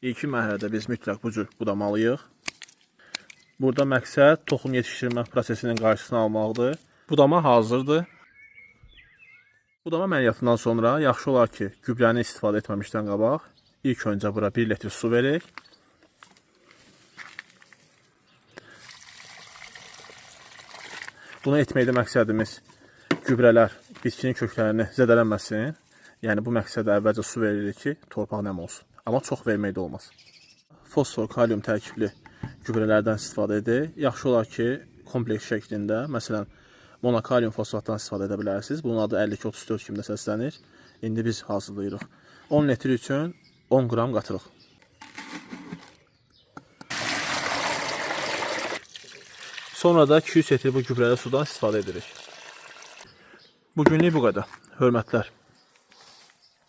İlkin mərhələdə biz mütləq bu cür budamalıyıq. Burada məqsəd toxum yetişdirmə prosesinin qarşısını almaqdır. Budama hazırdır. Budama əməliyyatından sonra yaxşı olar ki, gübrəni istifadə etməmişdən qabaq ilk öncə bura 1 litr su verək. Bunu etməkdə məqsədimiz gübrələr bitkinin köklərini zədələnməsin. Yəni bu məqsədə əvvəlcə su veririk ki, torpaq nəm olsun. Amma çox vermək də olmaz. Fosfor, kalium tərkibli gübrələrdən istifadə edək. Yaxşı olar ki, kompleks şəklində, məsələn, monokalium fosfatdan istifadə edə bilərsiniz. Bunun adı 52-34 kimi də səslənir. İndi biz hazırlayırıq. 10 litr üçün 10 qram qatırıq. Sonra da 200 litr bu gübrəli sudan istifadə edirik. Bugünlük bu qədər. Hörmətlər.